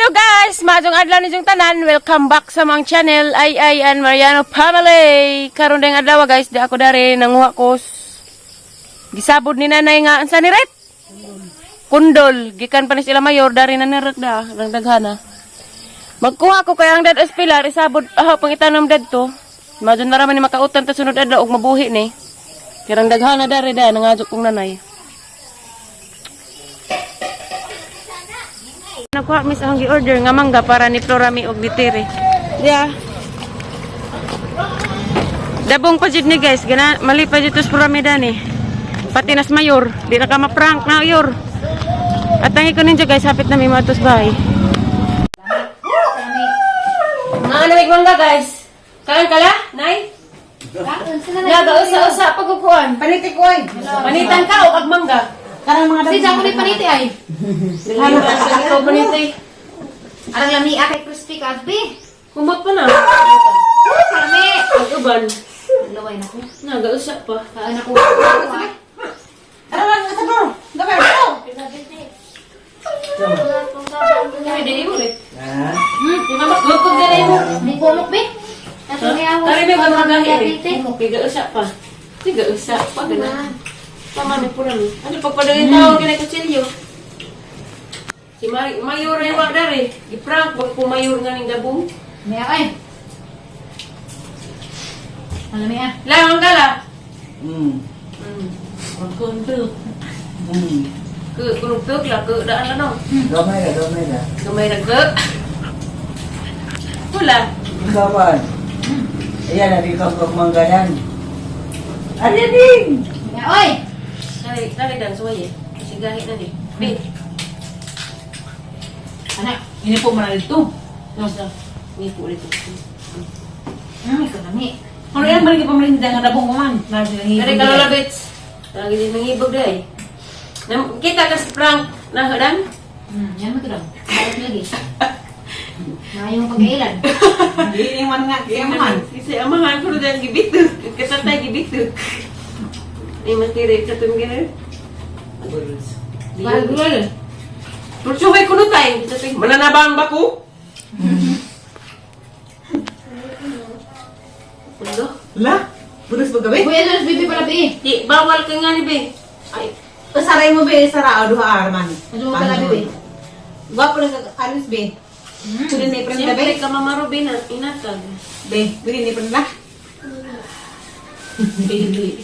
Hello guys! Maayong adlaw ninyong tanan. Welcome back sa among channel, Ay Ay and Mariano Family. Karon ding adlaw, guys, di ako dari nanguha ko gisabod ni nanay nga ansa ni Rep? Kundol. Gikan pa ni sila mayor dari na niret da, rang daghana. Magkuha ko kay ang dad pilar isabod ah pangitanom dadto. Imagine na raman ni makautan ta sunod adlaw og mabuhi ni. Kirang daghana dari da nangadyo kong nanay. Nakuha mis ang gi-order nga mangga para ni Florami og ni Tere. Yeah. Dabong pa jud ni, guys, gana mali pa jud to sa Florami dani. Pati nas mayor, di na ka ma-prank na mayor. At ang ko ninyo, guys, hapit na mi matos bahay. Mga namig mangga, guys. Kaon kala, nay? Naga usa-usa pagkukuan. Paniti ko ay. Panitan ka o kag mangga. Karang mga Kasi sa ako ni paniti ay. Dili sa ikaw panitay. Arang lami kay crispy ka be. Kumot pa na. Karami. Ang uban. Laway na ko. Naga usa pa. Kaan ako. Arang lang sa bro. Gamay bro. Ay, di mo rin. Magkog na mo. Ni kumok be. Ato ni awo. Tari may mga gahi rin. Tiga usa pa. Tiga usa pa gana. Tama ni pura ni. Ano pagpadungin tawag kina kutsilyo? Si Mari, mayor ay wag dari. Giprank wag po mayor nga ning dabong. May ay. Alam ah. Lang ang gala. Ke kulog tuk la ke daan la no. Gamay na, gamay na. Gamay ra ke. Pula. Gawan. Ayan, nandito ang pagmanggalan. Ano din? May oy. Tari tari dan suwaye. Kasi gahi na ni. Bi. Anak, ini po man dito. Nasa. Ni po dito. Ikaw lami. Ano yan balik pa man nga dabong man. Tari kalola bits. Lagi din nangibog day. Nam kita ka sa prank na hadan. Yan mo to daw. Bakit lagi? Mayong pagkailan. Hindi man nga kaya man. Kasi amahan ko dahil gibituk. Katatay gibituk. Ay matiri sa itong gano'n. Bagol. Pursuhay ko no tayo. Mananabang ba ko? Ulo. La, bulos ba gabi? Kuya na bibi pala be. Di, bawal ka nga ni be. Ay, Saray mo be, sara o duha arman. Ano mo pala be? Gwapo na ka alis be. Pwede ni prenda siyempre be. ka mamaro be na inatag. Be, pwede ni prenda. Baby.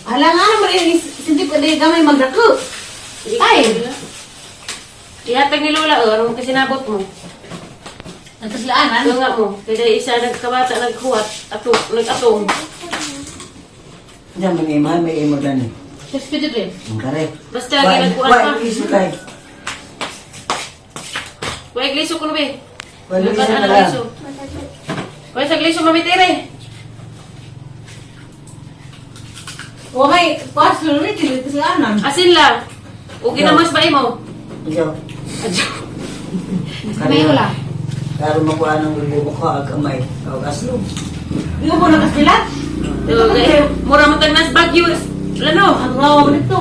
Hala nga naman eh, sinti ko di gamay magdako. Ay! Ihatag ni Lola, oh, anong kasinabot mo? Nagkaslaan. Ano nga mo? Kaya isa nagkabata, naghuwat, ato, nag-atong. Diyan, may imahan, may imo dyan eh. Crispy to be. Ang kare. Basta ginagkuhan pa. Why, iso kay? Kuya, gliso ko na be. Why, iso Ano, ka lang. gliso? Kuya, sa gliso, mamitire. Okay, paso rin dito sa anan. Asin la. O ginamas ba imo? Ikaw. Adyo. May wala. Karon makuha ng lubo ko, ag kamay. O, aslo. Di ko po nakaspilat. Okay. Mura mo tag nas Baguio. Lano? Ang rawa mo dito.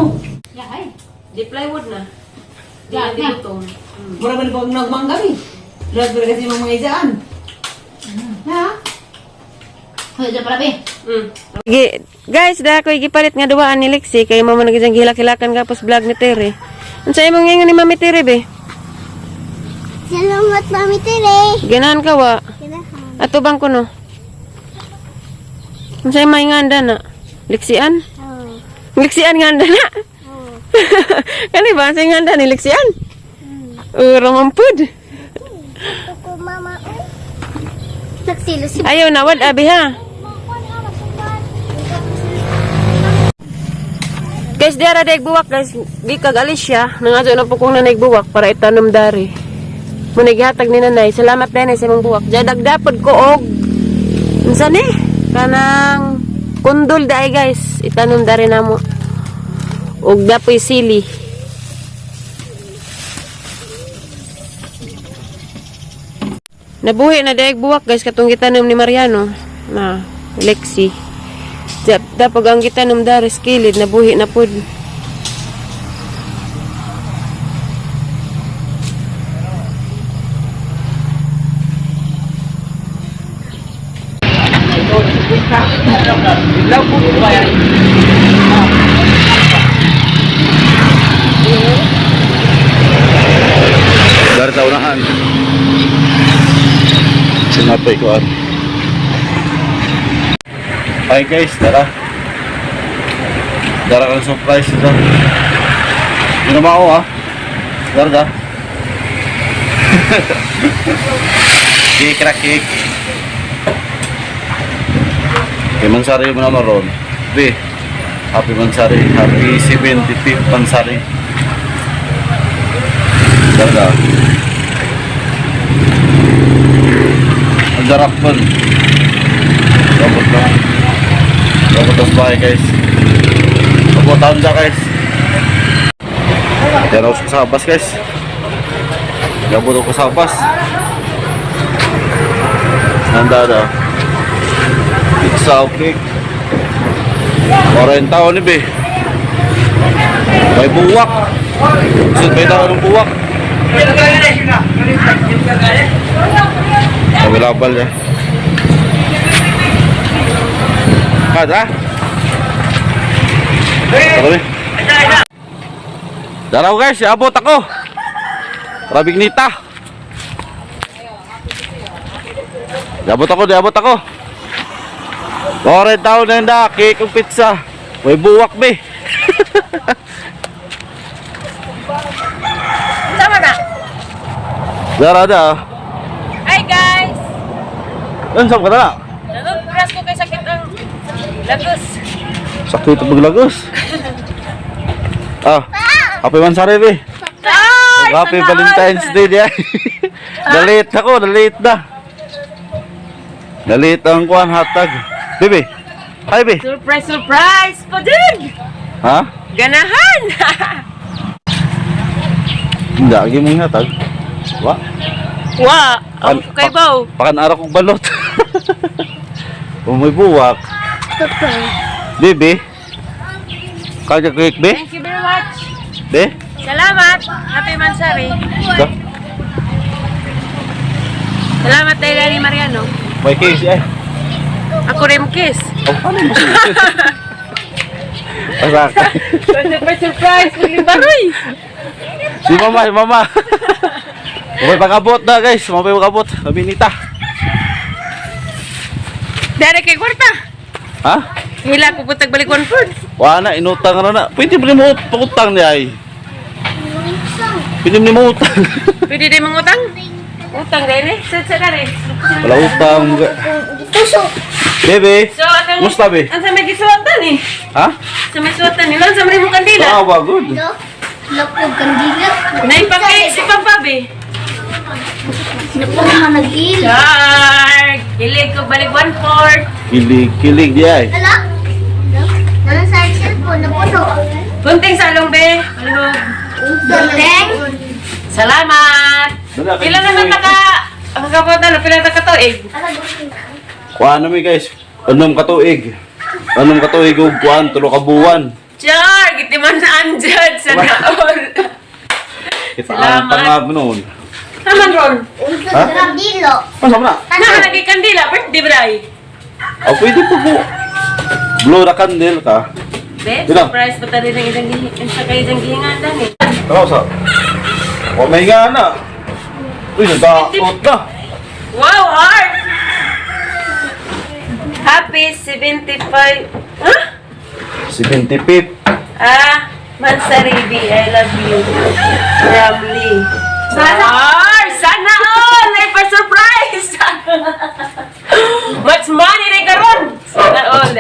Ya ay. Di plywood na. Di Lahat na na. di butong. Mura man po nagmanggabi. Lahat ba kasi mga isaan? Na? Hoy, dyan pala be. Guys, da ko gipalit nga duwaan ni Lexi kay mo man nagyang gihilak-hilakan gapos vlog ni Tere. Unsa imong ingon ni Mami Tere be? Salamat, Mami Tere. Ganahan ka wa. Ganahan. Ato bang kuno? Unsa imong inganda na? Lexian? Oo. Lexian nga anda na. Oo. Kani ba sa inganda ni Lexian? Uro mampud. Ito ko, Mama. Uy. Nagsilo si Ayaw na wad abi ha. Guys, di ara daig buwak guys. Di kag alis siya. Nangadyo na po kong nanay buwak para itanom dari. Muna gihatag ni nanay. Salamat nanay sa imong buwak. Diya dagdapod ko og unsa ni? Kanang kundol daay guys. Itanom dari namo. Og dapoy sili. Nabuhi na daig buwak guys katong gitanom ni Mariano na Lexi. Dapag ang gitanom dari kilid nabuhi na pud. Dari sa unahan. Sinapay ko ah. Hi guys, tara. Dara kang surprise ito. Ginawa ko ah. Dara da. Cake ra cake. Kay Mansari mo naman ron. B. Happy Mansari. Happy 75th Mansari. Dara da. Ang darap man. Dapat na. Dapat ang bahay guys. Pabutaan dyan guys. Yan ako sa bus guys. Gabot ako sa bus. Nanda na. Pizza o cake. 40 ni be. May buwak. Sud may tao ng buwak. Available niya. Kada? Tara. Daraw guys, abot ako. Rabignita. Diabot ako, diabot ako. Oren taon na yun da, cake ug pizza. May buwak be. Tama na. Dara da. Hi guys! Ano sa ka na? Nanugras ko kay sakit ang lagos. Sakit ang maglagos. Ah, happy Mansari be. Ay, Happy sana all. Valentine's Day diya. Nalit ako, nalit na. Nalit ang kuan hatag. Bebe. Hi be. Surprise, surprise! Pajud! Ha? Ganahan! Hindi, agi mong hatag. Wa. Wa! Ang kay baw. Pakan ara kong balot. Kung may buwak. Bebe. Kaya cake be? Thank you very much. Be? Salamat. Happy Mansari. Da. Salamat tayo ni Mariano. May case eh. Ako rin kiss. Oh, ano mo? Pasaka. Surprise, surprise! Baroy! Si mama, si mama. Mamay pag-abot na guys, mamay pag-abot. Kabinita. Dara kay kwarta. Ha? Hila ko putag balik one food. Wala na, inutang na na. Pwede ba mo utang niya ay? Pwede mo utang. Pwede din mangutang? Utang din eh. Sa sa dere. Wala utang. Tusok. Bebe. So, atang Musta be? Ang sa may gisuwatan eh. Ha? Sa may suwatan ni Lon, sa may mong kandila. Ah, wa good. Lapog kandila. Naipakay si Pampa be. Napog managil. Char! Kilig ko balik 1/4. Kilig, kilig di ay. Ala? Nasa sa cellphone, napuno. Punting sa along be. Along. Deng. Salamat. Dala, Pila na man taka ang kapot ano, pila na katuig? Kuha na mi guys. Anom ka tuig. Anom ka tuig ug kuan tulo ka buwan. Char! Gitiman na anjad sa naol. Kita ang Salamat. tangab noon. Naman ron. Ha? Kandilo. Ano na? Na lagi kandila, birthday bray. Oh, pwede po po. Blow na candle ka. Be, Bilang? surprise pa tayo ng isang gihi, sa kay isang gihingatan eh. Tama sa. O may nga na. Uy, nagdaot na. Wow, heart! Happy 75... Huh? 75. Ah, Mansaribi, I love you. Ramli. Sana all! Sana all! Ay, pa-surprise! Much money rin karon! Sana all!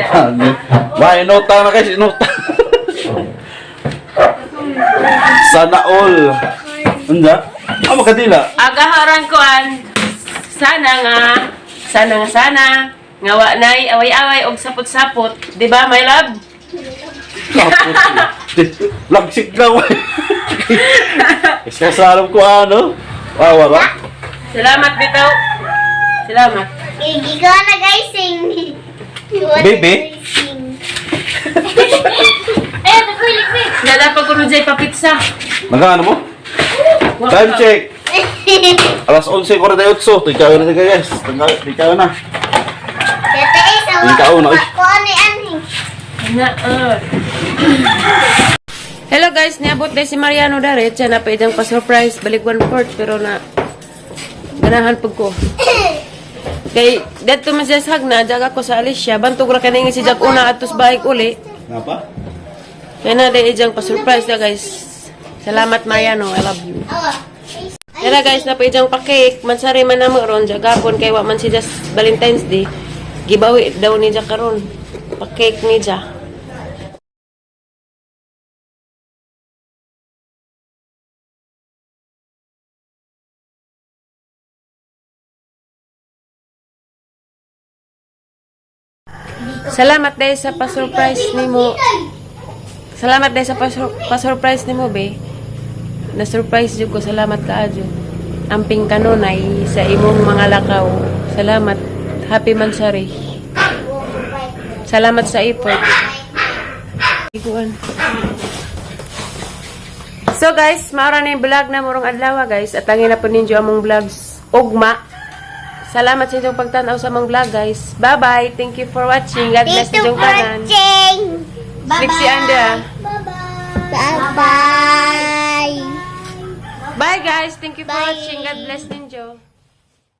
Why, inutang na guys, inutang. Sana all. Unda? Ah, makadila. Agaharan ko an sana nga, sana nga sana, nga wa nay away-away og sapot-sapot, di ba my love? Tapos, lagsik lang. Kasi sa alam ko ano. Ah, wala. Salamat bitaw. Salamat. Ikaw na guys, sing. Baby? Eh, pagkulik Nadapag ko nun dyan papitsa. Nagkaano mo? Time check. Alas 11:48. Tigkayo na guys. Tigkayo na. Tete, Yung kaon, oy. Kuha ni Anhi. Hello guys, niabot day si Mariano dare. Siya na pa idang pa-surprise balik one fourth pero na ganahan pag ko. Kay dadto man siya sa hagna, jag ako sa Alicia, bantog ra kaning si Jag una atos baik uli. Napa? Kaya na day ijang pa-surprise na guys. Salamat Mariano, I love you. Tara guys, na pa ijang pa-cake, mansari man namo ron jag hapon kay wa man si just Valentine's Day. Gibawi daw ni ja karon. Pa-cake ni ja. Salamat dahil sa pa-surprise nimo. Salamat dahil sa pa-surprise nimo, be. Na-surprise jud ko. Salamat kaayo. Amping kanunay sa imong mga lakaw. Salamat. Happy Mansari. Salamat sa effort. Iguan. So guys, maura na yung vlog na murong adlaw guys. At angin na po ninyo among vlogs ugma. Salamat sa inyong pagtanaw sa among vlog guys. Bye-bye. Thank you for watching. God bless Thank you inyong for tanan. watching. Bye-bye. Trixie Anda. Bye-bye. Bye guys. Thank you for Bye. watching. God bless ninyo.